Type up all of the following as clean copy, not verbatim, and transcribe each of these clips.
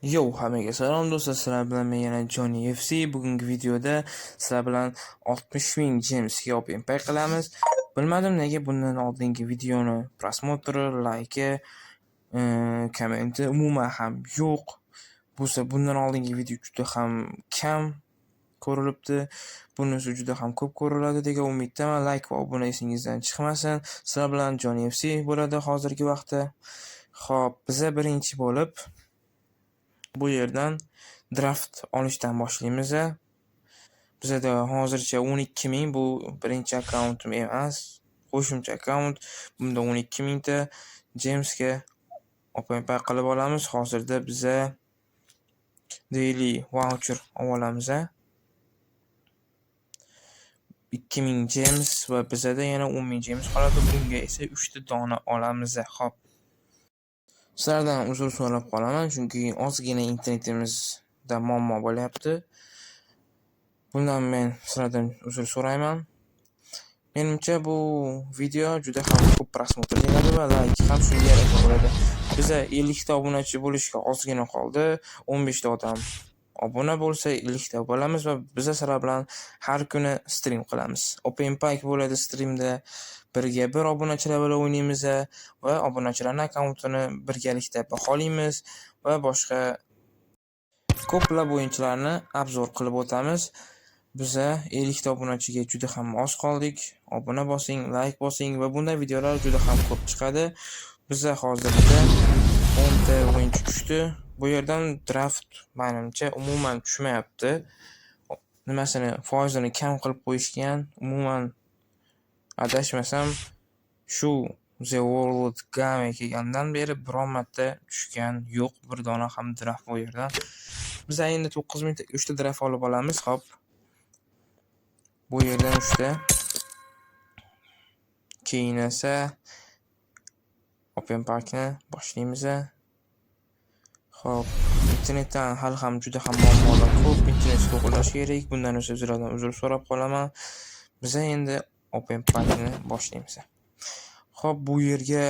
Yo, hammaga salom do'stlar, sizlar bilan men yana Johnny FC. Bugungi videoda sizlar bilan 60 ming gemsga open pack qilamiz. Bilmadim, nega bundan oldingi videoni просмотр i, layki, kommenti umuman ham yo'q. Bo'lsa bundan oldingi video juda ham kam ko'rilibdi. Bunisi juda ham ko'p ko'riladi degan umiddaman. Layk va obuna esingizdan chiqmasin. Sizlar bilan Johnny FC bo'ladi hozirgi vaqtda. Xo'p, biza birinchi bo'lib bu yerdan draft olishdan boshlaymiz. Bizada hozircha 12 ming, bu birinchi akkauntim emas, qo'shimcha akkaunt. Bunda 12 mingta gemsga open pack qilib olamiz. Hozirda biza daily voucher olib olamiz. 2000 gems va bizada yana 10 ming gems qoladi. Bunga esa 3 ta dona olamiz. Xo'p. Sizlardan uzr so'rab qolaman, chunki ozgina internetimizda muammo bo'lyapti. Bundan men sizlardan uzr so'rayman. Menimcha, bu video juda ham ko'p просмотр yig'adi va layk ham shunga yarasha bo'ladi. Biza 50 ta obunachi bo'lishga ozgina qoldi. 15 ta odam obuna bo'lsa, 50 ta bo'lamiz va biza sizlar bilan har kuni stream qilamiz. Open pack bo'ladi streamda. Birga bir obunachilar bilan o'ynaymiz va obunachilarning akkauntini birgalikda baholaymiz va boshqa ko'plab o'yinchilarni обзор qilib o'tamiz. Biza 50 ta obunachiga juda ham oz qoldik. Obuna bosing, layk bosing va bunday videolar juda ham ko'p chiqadi. Biza hozirda 10 ta o'yinchi tushdi. Bu yerdan draft menimcha umuman tushmayapti. Nimasini, foizini kam qilib qo'yishgan. Umuman, adashmasam, shu The World Game kelgandan beri biron marta tushgan yo'q bir dona ham draft bu yerdan. Biz endi 9 mingta 3 ta draft olib olamiz. Xo'p. Bu yerdan 3 ta. Keyin esa Open Packni boshlaymiz. Xo'p, internetdan hali ham juda ham muammolar ko'p. Internet to'g'irlash kerak. Bundan esa sizlardan uzr so'rab qolaman. Biza endi Open Packni boshlaymiz. Xo'p, bu yerga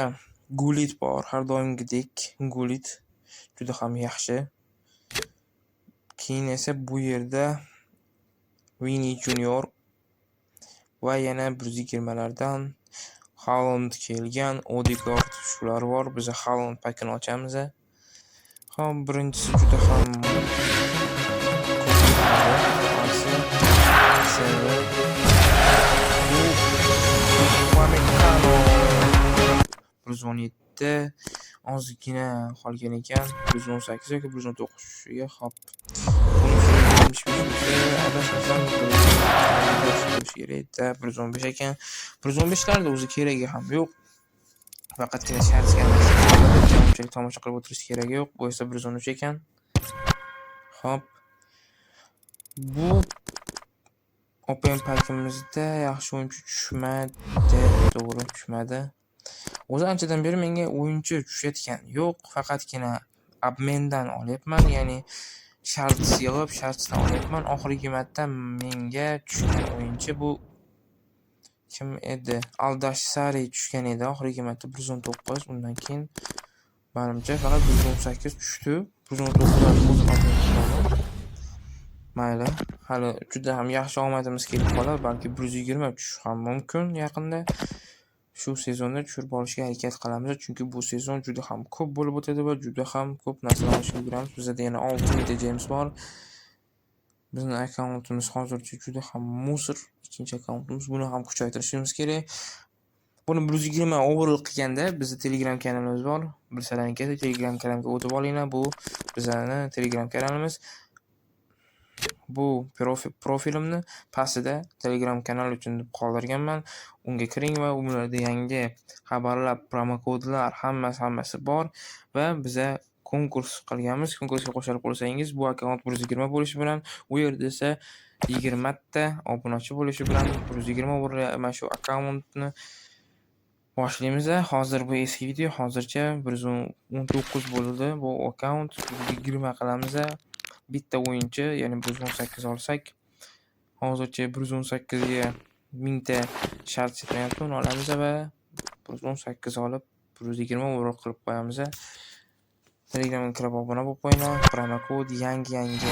Gullit bor. Har doimgidek Gullit juda ham yaxshi. Keyin esa bu yerda Vini Junior va yana 120lardan Haaland kelgan, Odegaard, shular bor. Biz Haaland pakini ochamiz. Xo'p, birinchisi juda ham ko'p chiqmadi. CV bu Upamecano, 117, ozgina qolgan ekan. 118 yoki 119 tushishiga. Xo'p. Bunisi 75 bo'lsa, adashmasam, 115 bo'lishi kerak-da, 115 ekan. 115 larda o'zi keragi ham yo'q. Faqatgina shartga almashtirib, unchalik tomosha qilib o'tirish keragi yo'q. Bu esa 113 ekan. Xo'p. Bu Open Pack'imizda yaxshi o'yinchi tushmadi. To'g'ri, tushmadi. O'zi anchadan beri menga o'yinchi tushayotgani yo'q. Faqatgina обмен dan olyapman, ya'ni shart yig'ib, shartdan olyapman. Oxirgi marta menga tushgan o'yinchi bu kim edi? Aldashsari tushgan edi oxirgi marta, 119. Undan keyin manimcha faqat 118 tushdi. 119 o'zim обмен qilganman. Mayli, hali juda ham yaxshi omadimiz kelib qolar, balki 120 tushishi ham mumkin yaqinda. Shu sezonda tushirib olishga harakat qilamiz, chunki bu sezon juda ham ko'p bo'lib o'tadi va juda ham ko'p narsalar olishga ulguramiz. Bizada yana 6 mingta gems bor. Bizni akkauntimiz hozircha juda ham мусор. Ikkinchi akkauntimiz, buni ham kuchaytirishimiz kerak. Buni 120 overall qilganda bizni Telegram kanalimiz bor. Bilsalaring kerak, Telegram kanalga o'tib olinglar. Bu bizani Telegram kanalimiz. Bu profilimni pastida Telegram kanal uchun deb qoldirganman. Unga kiring va ularda yangi xabarlar, promokodlar, hammasi hammasi bor va biza konkurs qilganmiz. Konkursga qo'shilib qolsangiz, bu akkaunt 120 bo'lishi bilan, u yerda esa 20 ta obunachi bo'lishi bilan 120 overall mana shu akkauntni boshlaymiz. Hozir bu eski video, hozircha 119 bo'ldi bu akkaunt. 120 qilamiz. Bitta o'yinchi, ya'ni 118 olsak, hozircha 118 ga mingta shart yetmayapti, uni olamiz va 118 olib, 120 overall qilib qo'yamiz. Telegramga kirib obuna bo'lib qo'yinglar. Promokod, yangi-yangi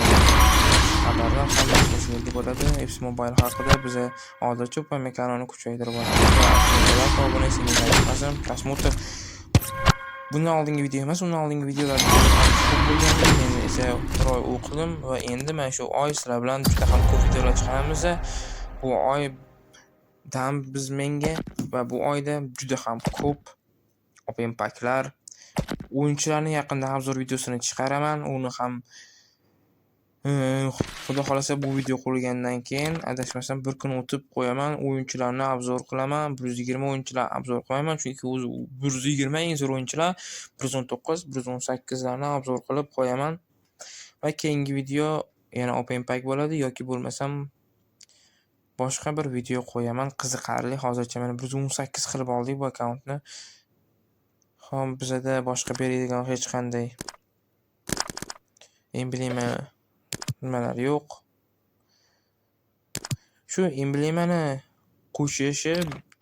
xabarlar hammasi o'sha yerda bo'ladi. FC Mobile haqida biza hozircha Upamecano'ni kuchaytirib boramiz. Va obuna esingizdan просмотр bundan oldingi video emas, undan oldingi videolarda ko'p bo'lgandi. Men esa bir oy o'qidim va endi mana shu oy sizlar bilan juda ham ko'p videolar chiqaramiz. Bu oy dam biz menga va bu oyda juda ham ko'p open packlar, o'yinchilarni yaqinda обзор videosini chiqaraman. Uni ham, Xudo xohlasa, bu video qo'yilgandan keyin, adashmasam, bir kun o'tib qo'yaman. O'yinchilarni обзор qilaman. 120 o'yinchilar обзор qilmayman, chunki o'zi 120 eng zo'r o'yinchilar, 119, 118larni обзор qilib qo'yaman. Va keyingi video yana open pack bo'ladi yoki bo'lmasam boshqa bir video qo'yaman qiziqarli. Hozircha mana 118 qilib oldik bu akkauntni. Xo'p, bizada boshqa beradigan hech qanday emblema nimalar yo'q. Shu emblemani qo'shishi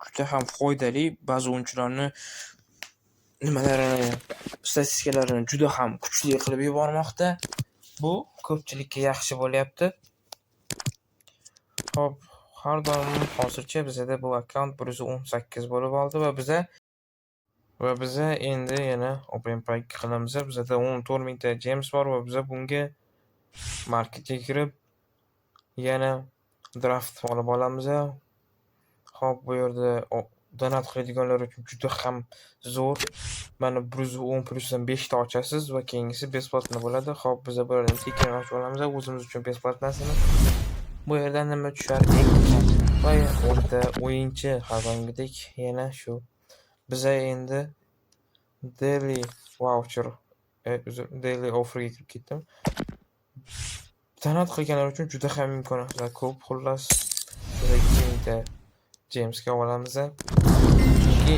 juda ham foydali. Ba'zi o'yinchilarni nimalarini, statistikalarini juda ham kuchli qilib yubormoqda. Bu ko'pchilikka yaxshi bo'lyapti. Xo'p, har doim hozircha bizada bu akkaunt 118 bo'lib oldi va biza endi yana open pack qilamiz. Bizada 14 mingta gems bor va biza bunga marketga kirib yana draft olib olamiz. Xo'p, bu yerda donat qiladiganlar uchun juda ham zo'r. Mana 110 plyusdan 5 ta ochasiz va keyingisi бесплатно bo'ladi. Xo'p, biza bularni tekin ochib olamiz o'zimiz uchun бесплатно sini. Bu yerdan nima tushar ekan? Va o'nta o'yinchi, har doimgidek yana shu. Biza endi daily voucher, uzr, daily offerga kirib ketdim. Donat qilganlar uchun juda ham imkoniyatlar ko'p, xullas. Biz 2000 ta gemsga olamiz. Chunki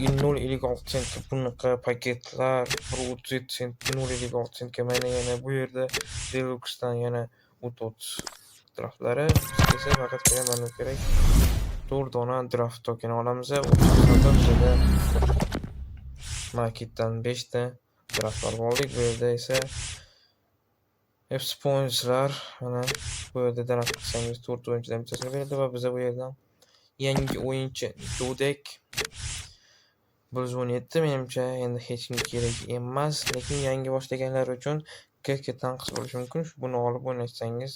0.56 sentga bunaqa paketlar, 1.37 sent, 0.56 sentga mana yana bu yerda Deluxe'dan yana UTOTS draftlari. Bizga esa faqatgina mana kerak. 4 dona draft token olamiz. O'sha hisobda bizada marketdan 5 ta draft olib oldik. Bu yerda esa FC Points'lar, mana bu yerda donat qilsangiz 4 o'yinchidan bittasini beradi va biza bu yerdan yangi o'yinchi Dudek 117, menimcha, endi hech kimga kerak emas, lekin yangi boshlaganlar uchun GK tanqis bo'lishi mumkin. Buni olib o'ynatsangiz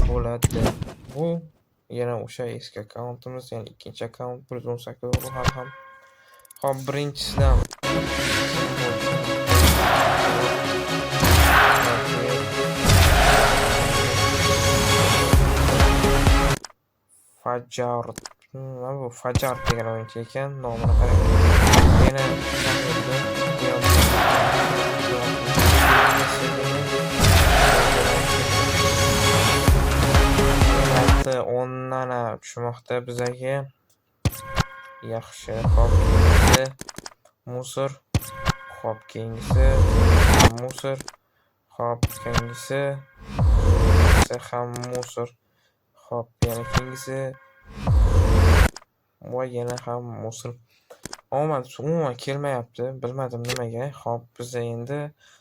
bo'ladi. Bu yana o'sha eski akkauntimiz, ya'ni ikkinchi akkaunt 118 bu hali ham. Xo'p, birinchisidan Fajar, nima bu? Fajar degan o'yinchi ekan, nomini qarang. Yana bu ham Onana tushmoqda bizaga. Yaxshi, xo'p, keyingisi мусор. Xo'p, keyingisi мусор. Xo'p, keyingisi ham мусор. Xo'p, yana keyingisi va yana ham мусор. Omad umuman kelmayapti. Bilmadim nimaga. Xo'p, biz endi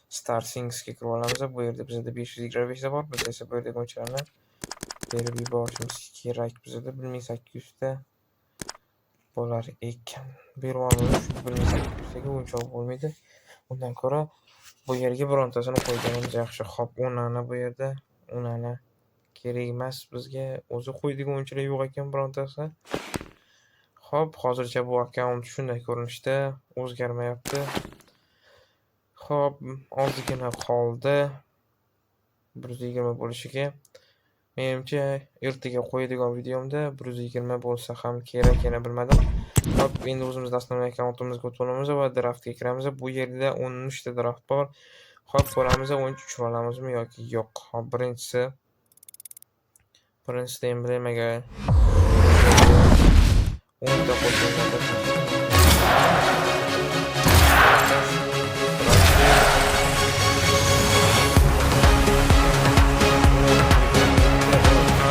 Star Things'ga kirib olamiz. Bu yerda bizda 525 ta bor. Biz esa bu yerdagi o'yinchilarni berib yuborishimiz kerak. Bizada 1800 ta bo'lar ekan. Berib olamiz, chunki 1800 taga o'yinchi olib bo'lmaydi. Undan ko'ra bu yerga birontasini qo'yganimiz yaxshi. Xo'p, Onana bu yerda. Onana kerak emas bizga. O'zi qo'ydigan o'yinchilar yo'q ekan birontasi. Xo'p, hozircha bu akkaunt shunday ko'rinishda, o'zgarmayapti. Xo'p, ozgina qoldi 120 bo'lishiga. Menimcha, ertaga qo'yadigan videomda 120 bo'lsa ham kerak, yana bilmadim. Xo'p, endi o'zimizni основной akkauntimizga o'tib olamiz va draftga kiramiz. Bu yerda 13 ta draft bor. Xo'p, ko'ramiz, o'yinchi tushira olamizmi yoki yo'q. Xo'p, birinchisida emblemaga 10 ta qo'shilgan.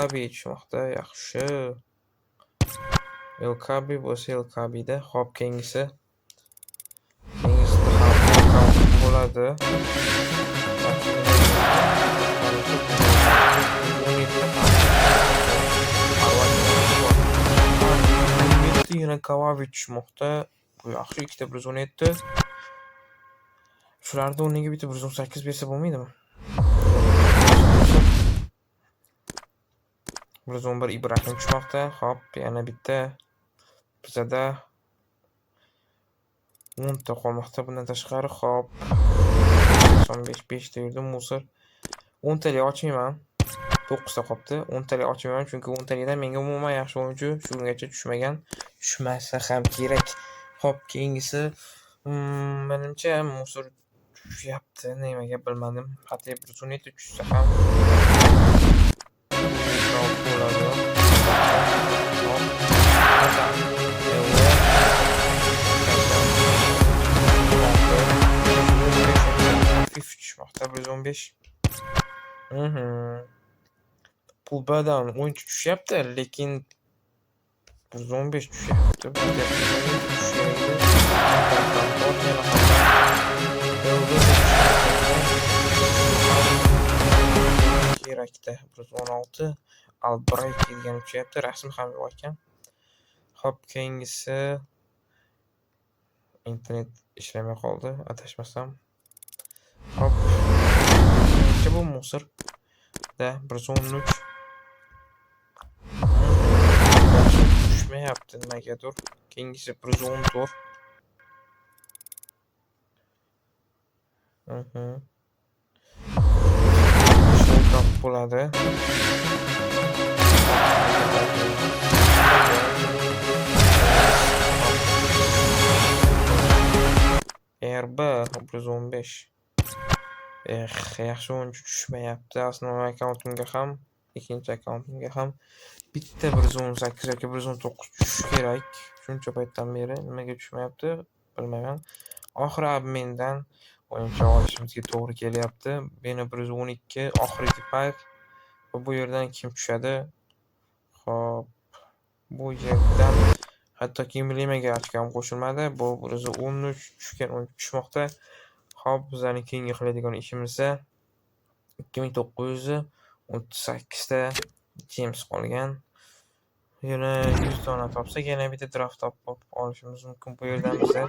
Kabi tushmoqda, yaxshi. El Kabi bo'lsa El Kabida. Xo'p, keyingisi. Keyingisida ham bo'ladi. Yana Kavavi tushmoqda. Bu yaxshi, ikkita 117. Shularni o'rniga bitta 118 bersa bo'lmaydimi? 111 Ibrahim tushmoqda. Xo'p, yana bitta bizada 10 ta qolmoqda. Bundan tashqari, xo'p, 95 5 ta yurdi Musor. 10 talik ochmayman. 9 ta qolibdi. 10 talik ochmayman, chunki 10 talikdan menga umuman yaxshi o'yinchi shu kungacha tushmagan. Tushmasa ham kerak. Xo'p, keyingisi menimcha Musor tushyapti. Nimaga bilmadim. Hatto 117 tushsa ham bo'ladi. Hop. Hafif tushmoqda 115. Pulbadan o'yinchi tushyapti, lekin 115 tushyapti. Kerakda 116 Albright degan tushyapti. Rasm ham yo'q ekan. Xo'p, keyingisi internet ishlamay qoldi, adashmasam. Xo'p. Bu Musor. Da 113. Tushmayapti nimagadir. Keyingisi 114. Bo'ladi. RB 115. Eh, yaxshi o'yinchi tushmayapti. Основной akkauntimga ham, ikkinchi akkauntimga ham bitta 118 yoki 119 tushishi kerak. Shuncha paytdan beri nimaga tushmayapti, bilmayman. Oxiri admindan o'yinchi olishimizga to'g'ri kelyapti. Meni 112 oxirgi payt va bu yerdan kim tushadi? Xo'p, bu yerdan hattoki emblemaga ochko ham qo'shilmadi. Bu 113 tushgan o'yinchi tushmoqda. Xo'p, bizlarning keyingi qiladigan ishimiz 2938 ta James qolgan. Yana 100 dona topsak, yana bitta draft topib olishimiz mumkin. Bu yerdan biza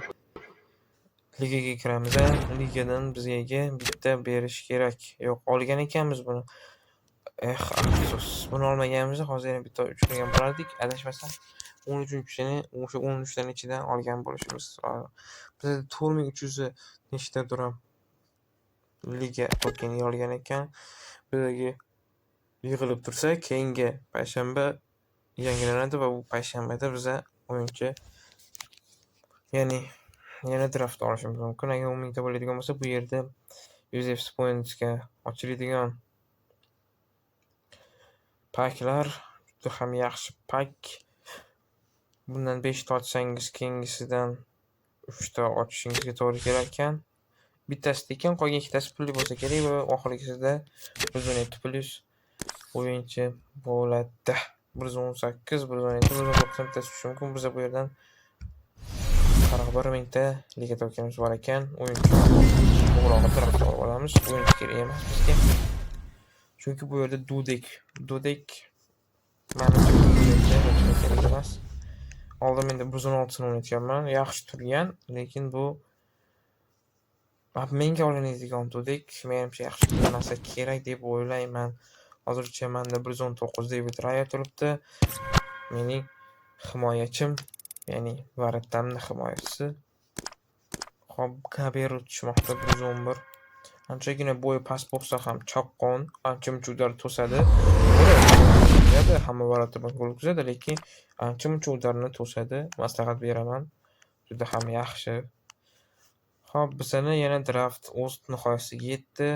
ligaga kiramiz. Ligadan bizga bitta berish kerak. Yo'q, olgan ekanmiz buni. Eh, afsus. Buni olmaganimizda hozir yana bitta uchragan bo'lardik. Adashmasam 13-chisini o'sha 13 tani ichidan olgan bo'lishimiz lozim. Bizda 4300 nechtadir ham liga tokeni olgan ekan. Bizga yig'ilib tursa, keyingi payshanba yangilanadi va bu payshanbada biza o'yinchi, ya'ni yana draft olishimiz mumkin. Agar 10 mingta bo'ladigan bo'lsa, bu yerda 100 FC pointsga ochiladigan paklar juda ham yaxshi pak. Bundan 5 ta ochsangiz, keyingisidan 3 ta ochishingizga to'g'ri kelar ekan. Bittasi tekin, qolgan ikkitasi pulli bo'lsa kerak va oxirgisida 117 plyus o'yinchi bo'ladi. 118, 117, 119 bittasi tushishi mumkin. Biz bu yerdan 41 mingta liga tokenimiz bor ekan. O'yinchi to'g'rirog'i draft olib olamiz. O'yinchi kerak emas bizga. Chunki bu yerda Dudek, Dudek manimcha Dudekda hech kim kerak emas. Oldin menda 116 sini o'ynatganman. Yaxshi turgan, lekin bu menga olinadigan Dudek menimcha yaxshi turmasa kerak deb o'ylayman. Hozircha menda 119 David Raya turibdi. Mening himoyachim, ya'ni Varatamni himoyachisi. Xo'p, Gaberu tushmoqda 111. Anchagina bo'yi past bo'lsa ham chaqqon, ancha-muncha udar to'sadi. To'g'ri, hamma varata bilan gol o'tkazadi, lekin ancha-muncha udarni to'sadi. Maslahat beraman. Juda ham yaxshi. Xo'p, bizani yana draft o'z nihoyasiga yetdi.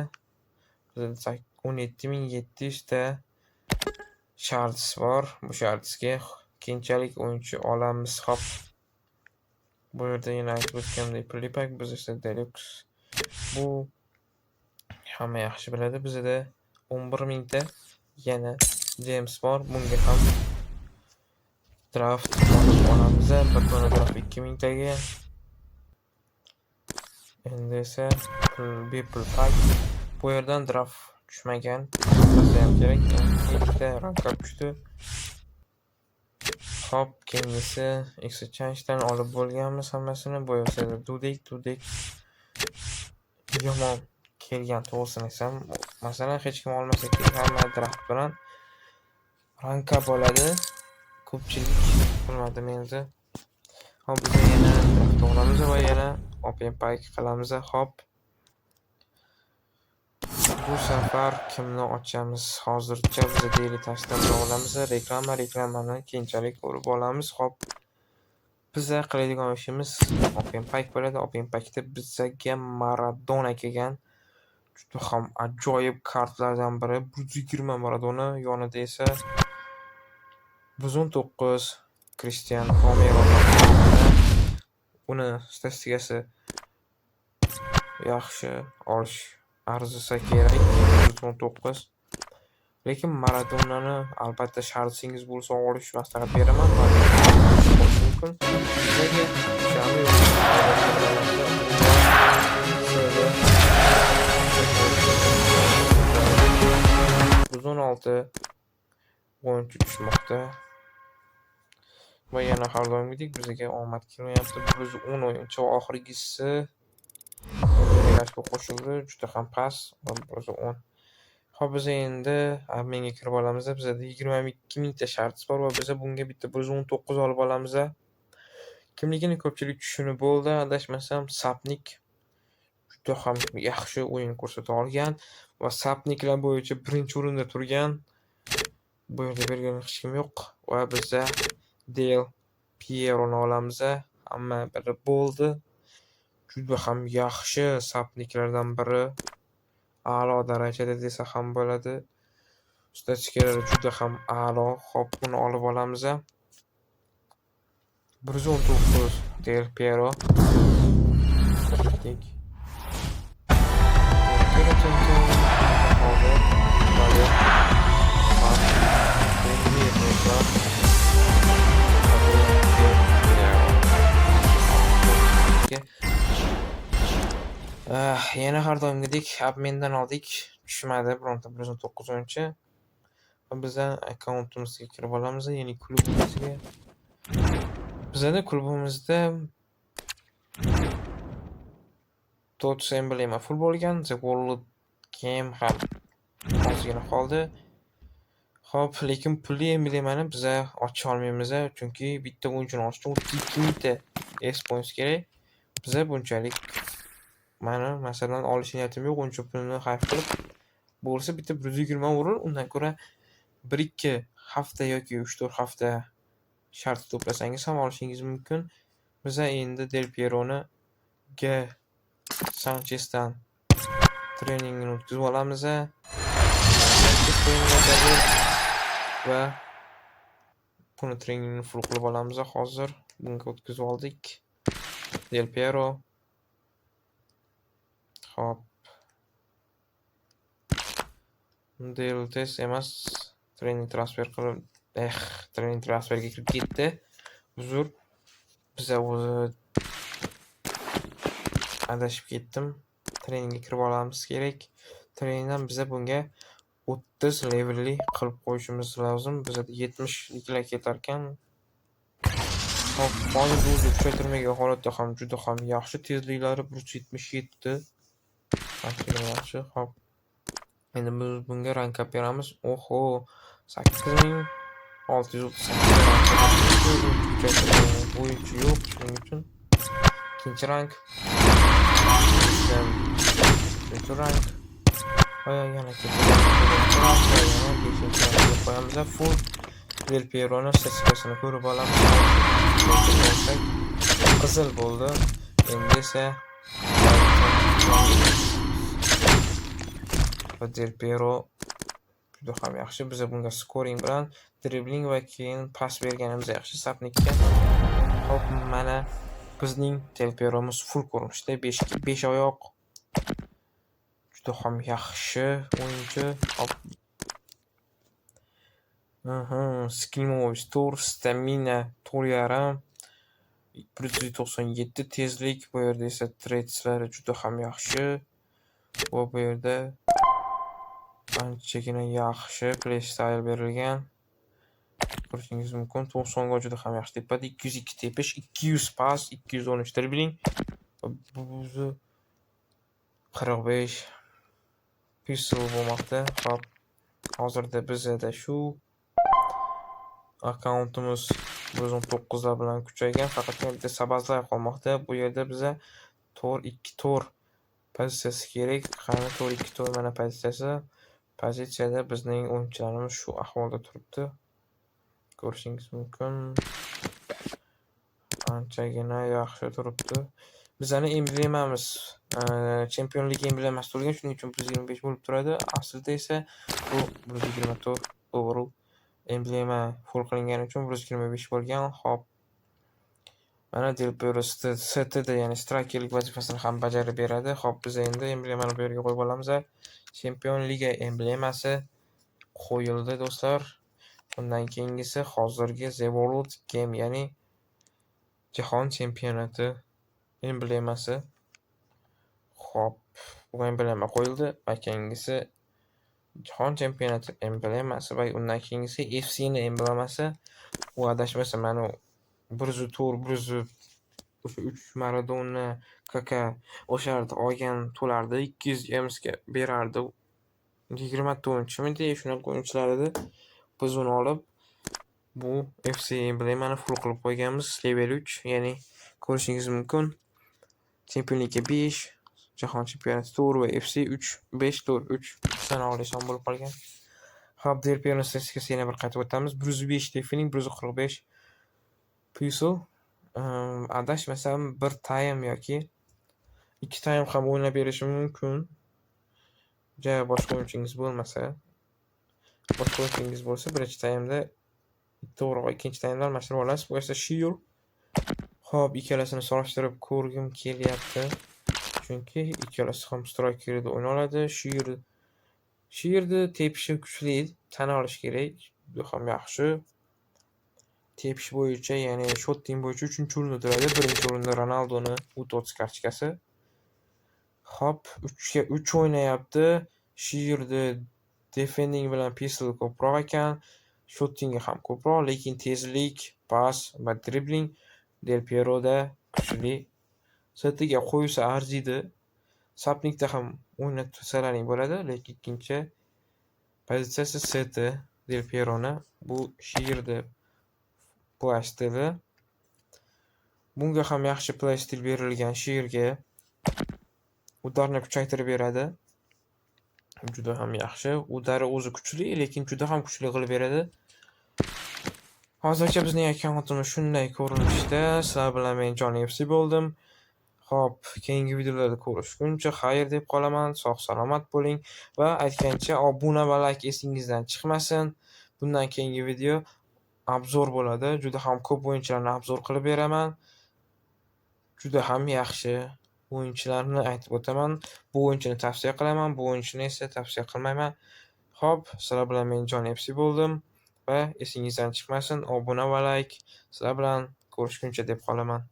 Bizda 17 700 ta shards bor. Bu shardsga keyinchalik o'yinchi olamiz. Xo'p. Bu yerda yana aytib o'tganimdek pulli pak, biz esa deluxe. Bu hamma yaxshi biladi. Bizda 11 mingta yana James bor. Bunga ham draft olib olamiz. Bir dona draft 2 mingtaga. Endi esa bepul pak. Bu yerdan draft tushmagan. Tushmasa ham kerak. Ikkita rank up tushdi. Hop, keyingisi exchange'dan olib bo'lganmiz hammasini. Bu esa Dudek yomon kelgan, to'g'risini aytsam. Masalan, hech kim olmasa kerak, hamma draft bilan rank up oladi. Ko'pchilik bilmadim endi. Hop, biz yana draft olamiz va yana open pack qilamiz. Hop. Bu safar kimni ochamiz? Hozircha biz Daily Task'dan olamiz. Reklamani keyinchalik ko'rib olamiz. Hop. Biza qiladigan ishimiz open pack bo'ladi. Open packda bizaga Maradona kelgan. Juda ham ajoyib kartalardan biri. 120 Maradona, yonida esa 119 Cristiano Romero. Uni statistikasi yaxshi, olish arzisa kerak. 119. Lekin Maradonani albatta shartingiz bo'lsa olish maslahat beraman. Maradona mumkin. Nega? Tushami yo'qmi? 116 o'yinchi tushmoqda. Va yana har doimgidek bizga omad kelmayapti. 110 o'yinchi va oxirgisi qo'shildi. Juda ham past va 110. Hop, biz endi adminga kirib olamiz. Bizada 22 mingta shart bor va biz bunga bitta 119 olib olamiz. Kimligini ko'pchilik tushunib bo'ldi. Adashmasam, Sapnik juda ham yaxshi o'yin ko'rsata olgan va sapniklar bo'yicha birinchi o'rinda turgan. Bu yerda bergan hech kim yo'q va biza Del Pieroni olamiz. Hamma bilib bo'ldi. Juda ham yaxshi sapniklardan biri. A'lo darajada desa ham bo'ladi. Statistikalari juda ham a'lo. Hop, buni olib olamiz. 119 Del Piero. Ketdik. Hozir do'stlar. Del Piero. Yana har doimgidek admindan oldik. Tushmadi bironta 119 o'yinchi. Va biza akkauntimizga kirib olamiz, ya'ni klubimizga. Bizada klubimizda Tots emblema full bo'lgan, The World Game ham ozgina qoldi. Hop, lekin pulli emblemani biza ocha olmaymiz, chunki bitta o'yinchini olish uchun 32 mingta S points kerak. Biza bunchalik mani masalan olish niyatim yo'q, uncha pulni xarj qilib. Bo'lsa bitta 120 urur, undan ko'ra 1-2 hafta yoki 3-4 hafta shart to'plasangiz ham olishingiz mumkin. Biza endi Del Pieroni G Sanchezdan treningini o'tkazib olamiz. Sanchez trening o'tadi va buni treningini full qilib olamiz hozir. Bunga o'tkazib oldik. Del Piero. Hop. Del test emas. Trening transfer qilib, trening transferga kirib ketdi. Uzr. Biza o'zi adashib ketdim. Treningga kirib olamiz kerak. Treningdan biza bunga 30 levelli qilib qo'yishimiz lozim. Bizada 70 liklar ketarkan. Hop, hozir o'zi kuchaytirmagan holatda ham juda ham yaxshi tezliklari 177. Anchagina yaxshi. Hop. Endi biz bunga rank up beramiz. Oho, 8638 o'yinchi yo'q, shuning uchun ikkinchi rank. Uchinchi rank. Va yana rank va yana beshinchi rankga qo'yamiz. Full Del Pieroni statistikasini ko'rib olamiz. Qizil bo'ldi. Endi esa va Del Piero juda ham yaxshi. Biz bunga scoring bilan dribling va keyin pas berganimiz yaxshi sapnikka. Hop, mana bizning Del Pieromiz full ko'rinishda 5 5 oyoq. Juda ham yaxshi o'yinchi. Hop. Skill moves 4, stamina 4.5. 197 tezlik, bu yerda esa traitslari juda ham yaxshi va bu yerda anchagina yaxshi playstyle berilgan. Ko'rishingiz mumkin. 90 gol juda ham yaxshi tepadi. 202 tepish, 200 pas, 213 dribling va bu o'zi 45 pistol bo'lmoqda. Xo'p, hozirda bizada shu akkauntimiz 119 lar bilan kuchaygan, faqatgina bitta Sobozlay qolmoqda. Bu yerda biza 4-2-4 pozitsiyasi kerak. Qani 4-2-4, mana pozitsiyasi. Pozitsiyada bizning o'yinchilarimiz shu ahvolda turibdi. Ko'rishingiz mumkin. Anchagina yaxshi turibdi. Bizani emblemamiz chempionlik emblemasi to'lgan, shuning uchun 125 bo'lib turadi. Aslida esa bu 124 overall, emblema full qilingani uchun 125 bo'lgan. Xo'p. Mana Del Piero CTda, ya'ni strikerlik vazifasini ham bajarib beradi. Xo'p, biz endi emblemani bu yerga qo'yib olamiz. Chempion Liga emblemasi qo'yildi, do'stlar. Undan keyingisi hozirgi The World Game, ya'ni Jahon chempionati emblemasi. Xo'p, bu emblema qo'yildi va keyingisi Jahon chempionati emblemasi va undan keyingisi FCni emblemasi. U, adashmasam, mana 104, 103, Maradona, Kaka o'shalarda olgan to'lardi, 200 gemsga berardi. 20 ta o'yinchimidi, shunaqa o'yinchilar edi. Biz uni olib, bu FC emblemani full qilib qo'yganmiz. Level 3, ya'ni ko'rishingiz mumkin. Chempionlikka 5, Jahon chempionati 4 va FC 3, 5, 4, 3 sanoqli son bo'lib qolgan. Xo'p, Del Piero statistikasiga yana bir qaytib o'tamiz. 105 defending, 145 pistol. Adashmasam, bir taym yoki ikki taym ham o'ynab berishi mumkin. Ja boshqa o'yinchingiz bo'lmasa. Boshqa o'yinchingiz bo'lsa, birinchi taymda to'g'ri, ikkinchi taymda almashtirib olasiz. Bu esa Shearer. Xo'p, ikkalasini solishtirib ko'rgim kelyapti. Chunki ikkalasi ham strikerda o'ynay oladi. Shearerni tepishi kuchli, tan olish kerak. Juda ham yaxshi. Tepish bo'yicha, ya'ni shooting bo'yicha 3-o'rinda turadi. Birinchi o'rinda Ronaldoni U30 kartochkasi. Xo'p, 3 ga 3 o'ynayapti. Shearerni defending bilan pistol ko'proq ekan. Shootingi ham ko'proq, lekin tezlik, pas va dribling Del Pieroda kuchli. CTga qo'ysa arziydi. Sapnikda ham o'ynatsalaring bo'ladi, lekin ikkinchi pozitsiyasi CT Del Pieroni. Bu Shearerni play stili. Bunga ham yaxshi play stil berilgan, Shearerga. Удар ni kuchaytirib beradi. Juda ham yaxshi. Удар i o'zi kuchli, lekin juda ham kuchli qilib beradi. Hozircha bizning akkauntimiz shunday ko'rinishda. Sizlar bilan men Joni FC bo'ldim. Xo'p, keyingi videolarda ko'rishguncha xayr deb qolaman. Sog' salomat bo'ling va aytgancha, obuna va layk esingizdan chiqmasin. Bundan keyingi video обзор bo'ladi. Juda ham ko'p o'yinchilarni обзор qilib beraman. Juda ham yaxshi o'yinchilarni aytib o'taman. Bu o'yinchini tavsiya qilaman, bu o'yinchini esa tavsiya qilmayman. Xo'p, sizlar bilan men Jon FC bo'ldim va esingizdan chiqmasin obuna va layk. Sizlar bilan ko'rishguncha deb qolaman.